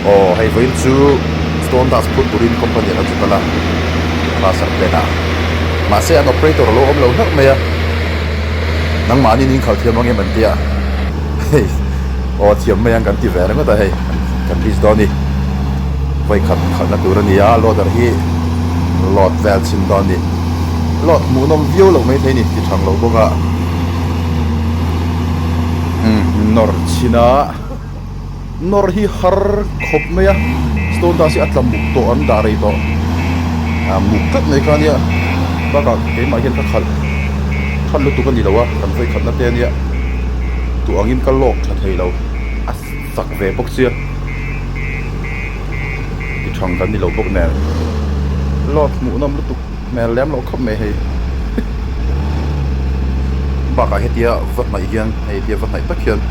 Aw hei vawiin chu Stone Dust phur turin company ah kan chu kal a Crusher plant ah mahse an operator a lo awm lo hlauh mai a nangmahni in inkhalh thiam ang em an tia hei aw thiam mai ang kan ti ve ringawt a hei kan list dawn a ni vawikhat khalhna tur a ni a loader hi load vel chhin dawn a ni load hmuhnawm viau loh maithei a ni ti thang lo bawk a umm nawr chhin a. Nawr hi har khawp mai a, stone dust hi a tla muk tawh an dah rei tawh ah muk tlat mai kha ania bakah keimah hian ka khalh khalh lutuk a ni lo a kan vawi khatna te ania duh angin ka lawk tha thei lo a sak ve bawk sia ti thang kan ni lo bawk nen lawk hmuh nawm lutuk hmel lem loh khawp mai hei bakah hetia va hnaih hian hei tia va hnaih tak hian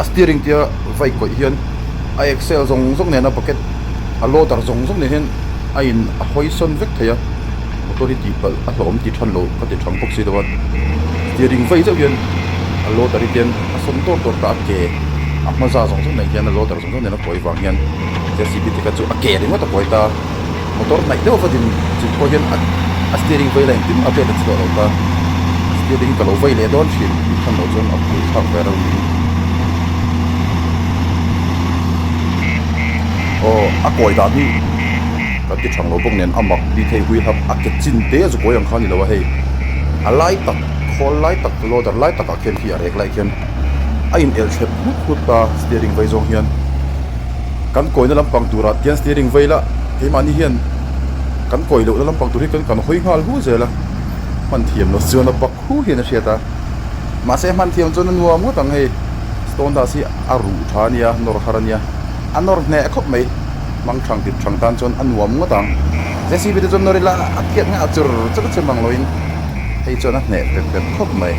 a steering tia vai kawih hian a axle zawng zawng nen a bucket a loader zawng zawng nen hian a in a hawi sawn vek thei a motor hi tih palh a hlauhawm ti than lo ka ti thang bawk si lo a steering vai zeuh hian a loader hi te a sawn dawr dawr ta a ke a hma za zawng zawng nen hian a loader zawng zawng nen a kawi vang hian J C B te kha chu a ke ringawt a kawi ta. Motor hnaih deuh va din chilh pawh hian a steering vei la engtin a vel a chhuah lo ta. Steering ka lo vei leh dawn thin tih khan loh chuan a phui thlak ve reuh niin. Aw a kawi dan hi kan ti thang lo bawk nen a mak bik hei hui hlap a ke chin te a zu kawi ang kha a ni lo a hei a lai tak khawl lai tak loader lai takah khian khi a rek lai khian a in elh thlep nghut nghut ta steering vei zawng hian. Kan kawina lampang turah tian steering vei la keimahni hian kan kawi lohna lampang tur hi kan kan hawi nghal hu zel a, hman thiam loh chuan a bak hu hian a hriat a, mahse hman thiam chuan a nuam ngawt ang hei stone dust hi a ruh tha a nia nawr har a nia a nawr hneh khawp mai hmang thang tit thang tan chuan a nuam ngawt ang J C B te chuan nawr ila a phiat nghah chur chur che mang loin hei chuan a hneh pep pep khawp mai.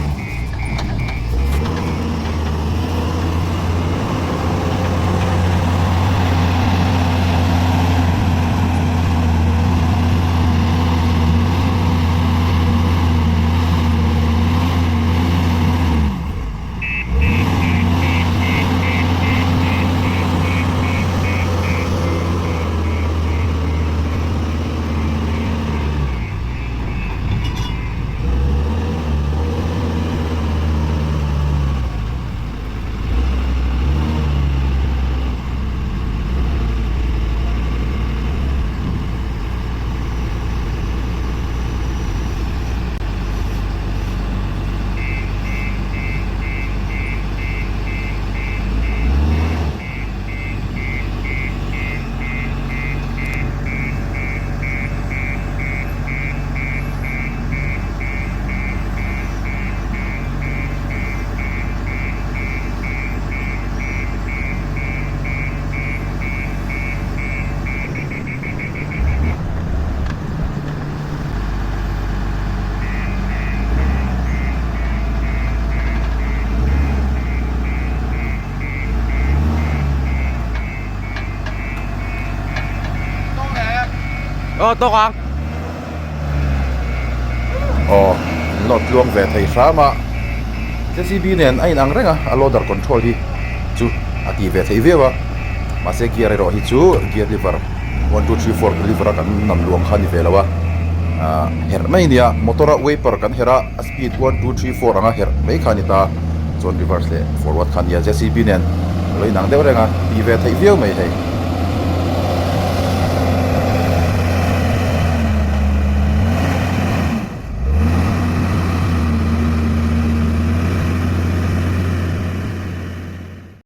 Aw tawk ang. Aw an load tluang ve thei hram a J C B nen a inang reng a a loader control hi chu a ti ve thei viau a mahse gear erawh hi chu gear lever one two three four lever a kan nam luang kha a ni ve lo a ah herh mai a nia motor a wiper kan herh a a speed one two three four anga herh mai kha a ni ta chuan reverse leh forward kha a nia J C B nen a lo inang deuh reng a ti ve theih viau mai hei.